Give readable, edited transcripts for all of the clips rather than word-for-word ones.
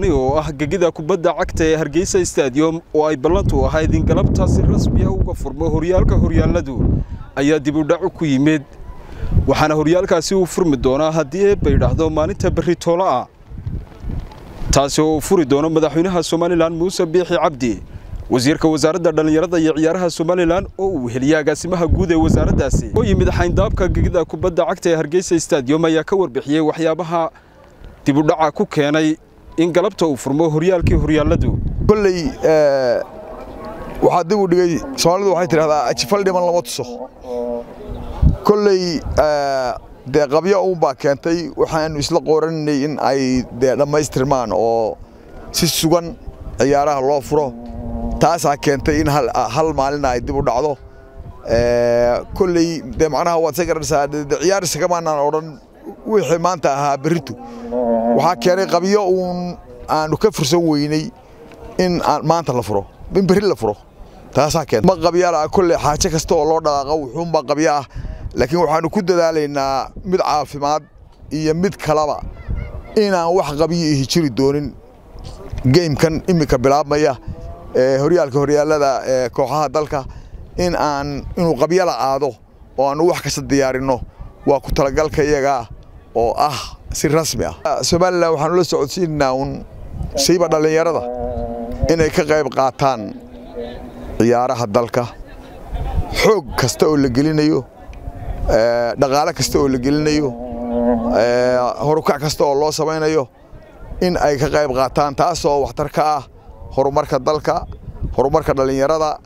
Halkani oo ah gegida kubadda cagta ee Hargeysa Stadium oo ay ballantu ahayd in galabta si rasmi ah uga furmo horyaalka horyaaladu ayaa dib u dhac ku yimid, waxaana horyaalkaasi uu furmi doonaa haddii ay yidhaahdo maalinta berri toolo ah, taasi oo uu furi doono madaxweynaha Somaliland Muuse Biixi Cabdi. Wasiirka wasaaradda dhalinyarada iyo ciyaaraha Somaliland oo uu heliyay agaasimaha guud ee wasaaraddaasi oo yimid xayndaabka gegida kubadda cagta ee Hargeysa Stadium ayaa ka warbixiyay waxyaabaha dib u dhaca ku keenay in galabta uu furmo horyaalkii horyaaladu. Kulley waxaa dib u dhigay, Soomaalidu waxay tidhahdaa ajifal dhiman lama tuso. Kulley dee qabyo uunbaa keentay, waxaanu isla qooranay in ay dee dhammaystirmaan oo si sugan ciyaaraha loo furo, taasaa keentay in hal maalina ay dib u dhacdo. Kulley dee macnaha waad sa garanaysaa, ciyaar isagamaanaan odhan wixii maanta ahaa berritu. Waxaa keenay qabyo uun aanu ka fursan weynay in maanta la furo, in berri la furo, taasaa keentay. Ma qabyaala, kulley xaaje kasta oo loo dhaqaaqo wuxuunbaa qabyo ah, laakiin waxaanu ku dadaalaynaa mid caafimaad iyo mid kalaba inaan wax qabyo ihi jiri doonin. Geymkan iminka bilaabmaya ee horyaalka horyaalada ee kooxaha dalka in aan inuu qabyo la aado oo aanu wax kasta diyaarinno waa ku talagalka iyaga oo ah si rasmi ah. Somaliland waxaanu la socodsiinaynaa uun siiba dhallinyarada inay ka qayb qaataan ciyaaraha dalka, xoog kasta oo la gelinayo, dhaqaale kasta oo la gelinayo, horukac kasta oo loo samaynayo in ay ka qayb qaataan, taasoo waxtar ka ah horumarka dalka, horumarka dhallinyarada,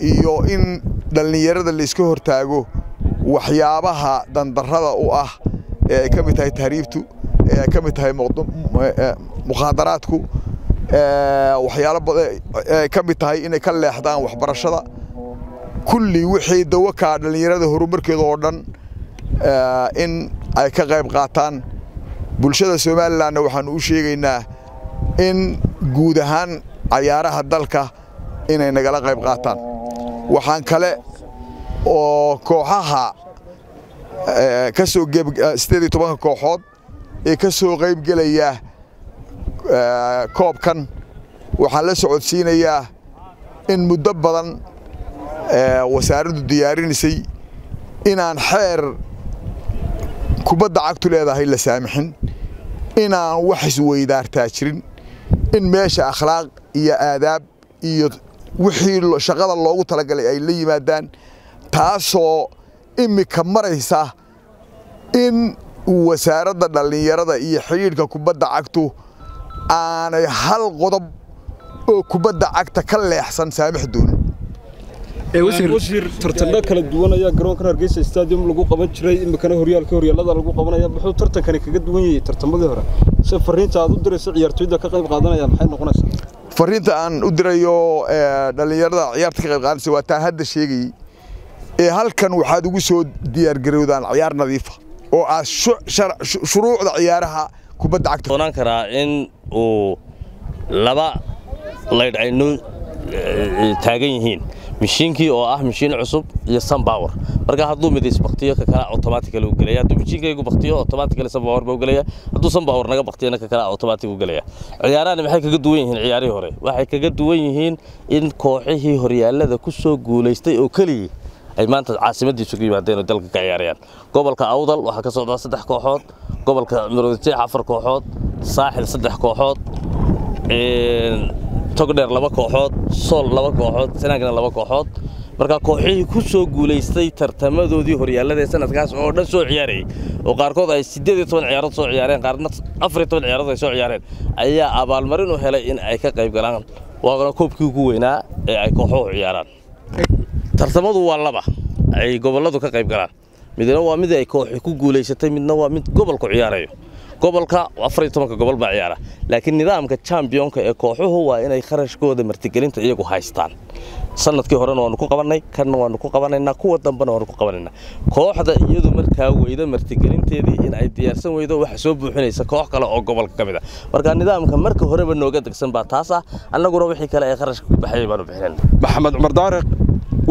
iyo in dhallinyarada la iska hortaago waxyaabaha dandarrada u ah ee ay ka mid tahay tahriibtu, ee ay ka mid tahay mukhaadaraadku, waxyaalo badan ee ay ka mid tahay inay ka leexdaan waxbarashada. Kulli wixii dawo kaa dhallinyarada horumarkeeda oo dhan in ay ka qayb qaataan. Bulshada Somalilandna waxaanu u sheegaynaa in guud ahaan cayaaraha dalka inay nagala qayb qaataan. Waxaan kale oo kooxaha ka soo 18-ka kooxood ee ka soo qaybgelaya koobkan waxaan la socodsiinayaa in muddo badan wasaaraddu diyaarinaysay inaan xeer kubadda cagtu leedahay la saamixin, inaan wax isweydaartaa jirin, in meesha akhlaaq iyo aadaab iyo wixii shaqada loogu talagalay ay la yimaadaan, taasoo imika maraysa in wasaaradda dhallinyarada iyo xidhiidhka kubadda cagtu aanay hal qodob oo kubadda cagta ka leexsan saamixi doonin. Wasiir, tartano kala duwan ayaa garoonkan Hargeysa Stadium lagu qaban jiray, imikana horyaalka horyaalada lagu qabanaya. Muxuu tartankani kaga duwan yahay tartamadii hore? Se fariinta aad u dirayso ciyaartoyda ka qayb qaadanaya maxay noqonaysaa? Fariinta aan u dirayo dhallinyarada ciyaarta ka qayb qaadanaysa waa taa hadda sheegayey ee halkan waxaad ugu soo diyaargarowdaan ciyaar nadiifa oo aad shuruucda ciyaaraha kubadda cagta. Doonaan karaa in uu laba laydh ay noo taagan yihiin, mishiinkii oo ah mishiin cusub iyo sunpower. Marka hadduu mid isbaktiyo ka kale automatically u gelaya, hadduu mishiinkaygu baktiyo automatically sunpower buu gelaya, hadduu sunpower naga baktiyana ka kale automatic u gelaya. Ciyaarahani maxay kaga duwan yihiin ciyaarihii hore? Waxay kaga duwan yihiin in kooxihii horyaalada ku soo guulaystay oo keliyii ay maanta caasimadii isugu yimaadeen oo dalka ka ciyaarayaan. Gobolka Awdal waxaa ka socda 3 kooxood, gobolka Maroodijeex 4 kooxood, Saaxil 3 kooxood, Togdheer 2 kooxood, Sool 2 kooxood, Sanaagna 2 kooxood. Marka kooxihii ku soo guulaystay tartamadoodii horyaalada ee sanadkaas oo dhan soo ciyaarayay, oo qaarkood ay 18 ciyaarood soo ciyaareen, qaarna 14 ciyaarood ay soo ciyaareen, ayaa abaalmarin u helay in ay ka qayb galaan. Waana koobkii ugu weynaa ee ay kooxuhu ciyaaraan. Tartamadu waa laba ay gobolladu ka qayb galaan, midna waa mid ay kooxi ku guulaysatay, midna waa mid gobolku ciyaarayo. Gobolka 14-ka gobol baa ciyaara, laakiin nidaamka championka ee kooxuhu waa inay kharashkooda martigelinta iyagu haystaan. Sanadkii horena waanu ku qabannay, kanna waanu ku qabanaynaa, kuwa dambena waanu ku qabanaynaa. Kooxda iyadu markaa weyda martigelinteedii in ay diyaarsan weydo, waxa soo buuxinaysa koox kale oo gobolka ka mid ah. Marka nidaamka marka horeba nooga degsan baa taas ah, annaguna wixii kale ee kharashka ku baxayay baanu bixinayna. Maxamed Cumar Daariq,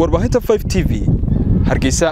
warbaahinta 5 TV, Hargeysa.